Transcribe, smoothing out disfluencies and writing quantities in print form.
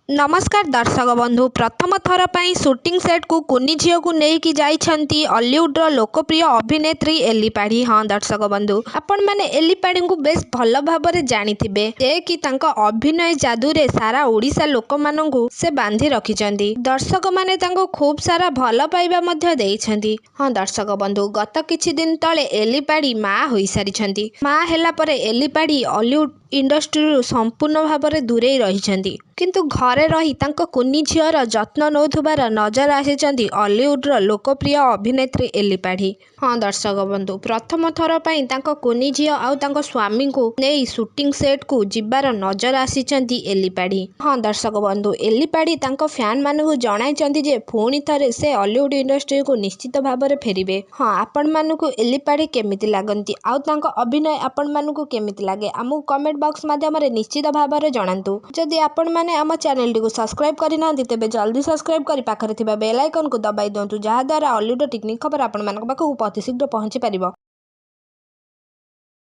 ନମସ୍କାର ଦର୍ଶକ ବନ୍ଧୁ, ପ୍ରଥମ ଥର ପାଇଁ ସୁଟିଂ ସେଟ୍କୁ କୁନି ଝିଅକୁ ନେଇକି ଯାଇଛନ୍ତି ଅଲିଉଡ଼ର ଲୋକପ୍ରିୟ ଅଭିନେତ୍ରୀ ଏଲି ପାଢ଼ୀ। ହଁ ଦର୍ଶକ ବନ୍ଧୁ, ଆପଣମାନେ ଏଲି ପାଢ଼ୀଙ୍କୁ ବେଶ ଭଲ ଭାବରେ ଜାଣିଥିବେ ଯେ କି ତାଙ୍କ ଅଭିନୟ ଯାଦୁରେ ସାରା ଓଡ଼ିଶା ଲୋକମାନଙ୍କୁ ସେ ବାନ୍ଧି ରଖିଛନ୍ତି। ଦର୍ଶକମାନେ ତାଙ୍କୁ ଖୁବ୍ ସାରା ଭଲ ପାଇବା ମଧ୍ୟ ଦେଇଛନ୍ତି। ହଁ ଦର୍ଶକ ବନ୍ଧୁ, ଗତ କିଛି ଦିନ ତଳେ ଏଲି ପାଢ଼ୀ ମା ହୋଇସାରିଛନ୍ତି। ମା ହେଲା ପରେ ଏଲି ପାଢ଼ୀ ଅଲିଉଡ଼ ଇଣ୍ଡଷ୍ଟ୍ରିରୁ ସମ୍ପୂର୍ଣ୍ଣ ଭାବରେ ଦୂରେଇ ରହିଛନ୍ତି, କିନ୍ତୁ ଘରେ ରହି ତାଙ୍କ କୁନି ଝିଅର ଯତ୍ନ ନେଉଥିବାର ନଜର ଆସିଛନ୍ତି ଅଲିଉଡ଼ର ଲୋକପ୍ରିୟ ଅଭିନେତ୍ରୀ ଏଲି ପାଢ଼ୀ। ହଁ ଦର୍ଶକ ବନ୍ଧୁ, ପ୍ରଥମ ଥର ପାଇଁ ତାଙ୍କ କୁନି ଝିଅ ଆଉ ତାଙ୍କ ସ୍ୱାମୀଙ୍କୁ ନେଇ ସୁଟିଂ ସେଟ୍କୁ ଯିବାର ନଜର ଆସିଛନ୍ତି ଏଲି ପାଢ଼ୀ। ହଁ ଦର୍ଶକ ବନ୍ଧୁ, ଏଲି ପାଢ଼ୀ ତାଙ୍କ ଫ୍ୟାନ୍ମାନଙ୍କୁ ଜଣାଇଛନ୍ତି ଯେ ପୁଣି ଥରେ ସେ ଅଲିଉଡ଼ ଇଣ୍ଡଷ୍ଟ୍ରିକୁ ନିଶ୍ଚିତ ଭାବରେ ଫେରିବେ। ହଁ, ଆପଣମାନଙ୍କୁ ଏଲି ପାଢ଼ୀ କେମିତି ଲାଗନ୍ତି ଆଉ ତାଙ୍କ ଅଭିନୟ ଆପଣମାନଙ୍କୁ କେମିତି ଲାଗେ, ଆମକୁ କମେଣ୍ଟ ବକ୍ସ ମାଧ୍ୟମରେ ନିଶ୍ଚିତ ଭାବରେ ଜଣାନ୍ତୁ। ଯଦି ଆପଣମାନେ ଆମ ଚ୍ୟାନେଲଟିକୁ ସବସ୍କ୍ରାଇବ୍ କରିନାହାନ୍ତି, ତେବେ ଜଲ୍ଦି ସବସ୍କ୍ରାଇବ୍ କରି ପାଖରେ ଥିବା ବେଲ୍ ଆଇକନ୍କୁ ଦବାଇ ଦିଅନ୍ତୁ, ଯାହାଦ୍ୱାରା ଅଲିଉଡ଼ର ଟିକିନିଖି ଖବର ଆପଣମାନଙ୍କ ପାଖକୁ ଅତି ଶୀଘ୍ର ପହଞ୍ଚି ପାରିବ।